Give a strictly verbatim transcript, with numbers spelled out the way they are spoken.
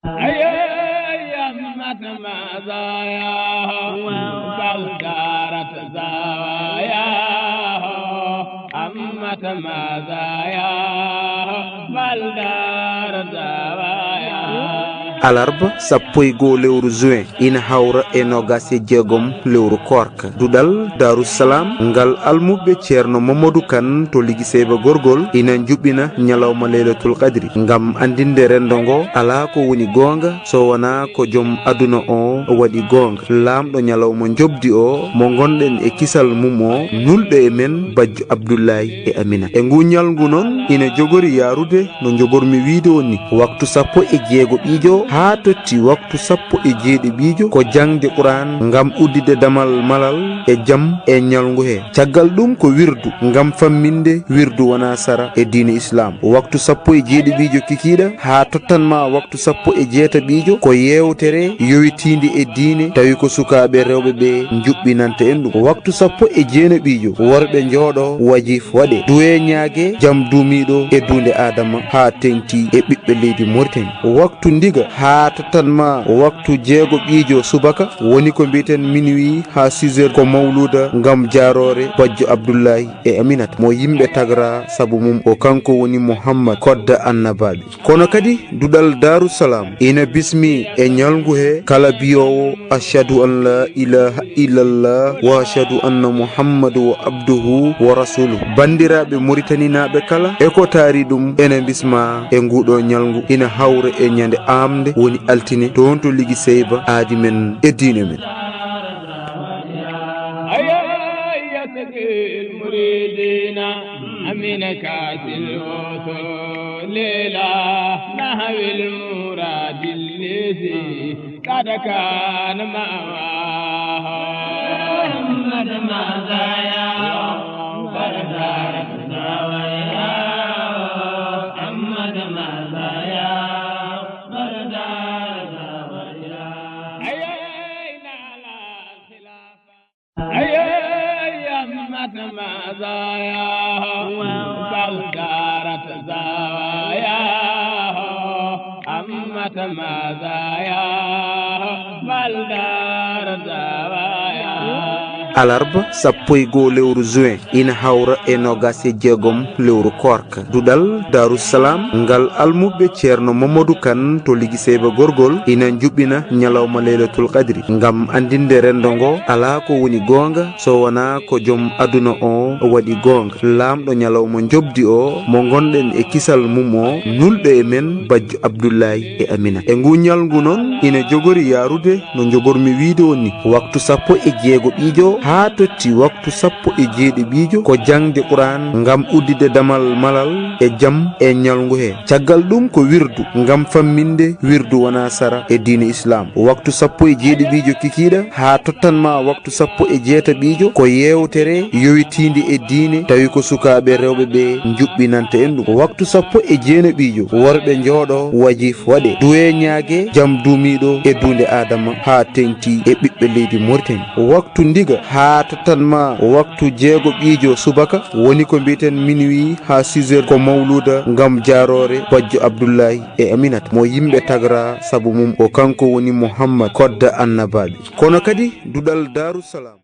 أيا يمة مزاياه، بل دارت زواياه. أمة مزاياه، بل دارت زواياه. Alarba sappo e goo lewru juin, ina hawra e noogaas e jeegom lewru koorka. Duɗal Daaru Salaam ngal almuɓɓe Ceerno Mamadou Kan to Ligi Seyba Gorgol ina njuɓɓina ñalawma Leylatul Qadri. Ngam anndinde renndo ngo alaa ko woni goonga so wonaa ko joom aduna o waɗi goonga. Laamɗo ñalawma njoɓdi o mo ngonɗen e kisal mum o, nulɗo e men Bajjo Abdullaahi e Amina. E ngu ñalngu noon ina jogori yaarude no njogormi wiyde on ni, waktu sappo e jeego ɓiijo haa totti waktu sappo e jeeɗiɗo ɓiijo ko jaŋde Quraan ngam udditde damal malal e jam e ñalngu he. Caggal ɗum ko wirdu ngam famminde wirdu wonaa sara e diine Islaam. Waktu sappo e jeeɗiɗo ɓiijo kikiiɗe haa tottan ma waktu sappo e jeetaɓiijo ko yeewtere yowitiinde e diine, tawi ko sukaaɓe rewɓe ɓe njuɓɓinanta en ɗum. Waktu sappo e jeenaɓiijo worɓe njooɗo wajiif waɗe, duwe ñaage jam duumiiɗo e duunde Aadama haa teŋti e ɓiɓɓe leydi Moritani. Waktu ndiga haa tottan ma waktu jeego ɓiijo subaka woni ko mbiyeten minuit haa six heures ko mawluuda ngam jaaroore Bajjo Abdullaahi e Aminata mo yimɓe tagra sabu mum o kanko woni Muhammad kodda annabaaɓe. Kono kadi duɗal Daaru Salaam ina bismi e ñalngu he kala biyoowo ashhadu an laa ilaaha illallah wa ashhadu anna Muhammadu wa abduhu wa rasuluhu. Banndiraaɓe Moritaninaaɓe kala e ko taari ɗum ene bisma e nguɗo ñalngu ina hawra e ñande aamnde woni altine toon to Ligi Seyba aadi men e diine men. أيا يا سقي المريدين، أمين كاس الوصول إلى نحو المراد الذي قد كان مأواه. أحمد مزاياه، فلدارت زواياه. أحمد مزاياه، فلدارت زواياه. أيا نال الخلافة. أيا يمة مزاياه، بل دارت زواياه. أمة مزاياه، بل دارت زواياه. Alarba sappo e goo lewru juin ina hawra e noogaas e jeegom lewru koorka. Duɗal Daaru Salaam ngal almuɓɓe Ceerno Mamadou Kan to Ligi Seyba Gorgol ina njuɓɓina ñalawma Leylatul Qadri. Ngam anndinde renndo ngo alaa ko woni goonga so wonaa ko joom aduna o waɗi goonga. Laamɗo ñalawma njoɓdi o mo ngonɗen e kisal mum o, nulɗo e men Bajjo Abdullaahi e Amina. E ngu ñalngu noon ina jogori yaarude no njogormi wiyde on ni, waktu sappo e jeego ɓiijo haa totti waktu sappo e jeeɗiɗo ɓiijo ko jaŋde Quraan ngam udditde damal malal e jam e ñalngu he. Caggal ɗum ko wirdu ngam famminde wirdu wonaa sara e diine Islaam. Waktu sappo e jeeɗiɗo ɓiijo kikiiɗe haa tottan ma waktu sappo e jeetaɓiijo ko yeewtere yowitiinde e diine, tawi ko sukaaɓe rewɓe ɓe njuɓɓinanta en ɗum. Waktu sappo e jeenaɓiijo worɓe njooɗo wajiif waɗe, duwe ñaage jam duumiiɗo e duunde Aadama haa teŋti e ɓiɓɓe leydi Moritani. Waktu ndiga haa tottan ma waktu jeego ɓiijo subaka, woni ko mbiyeten minuit haa six heures, ko mawluuda ngam jaaroore Bajjo Abdullaahi e Aminata mo yimɓe tagra sabu mum o kanko woni Muhammad kodda annabaaɓe. Kono kadi duɗal Daaru Salaam.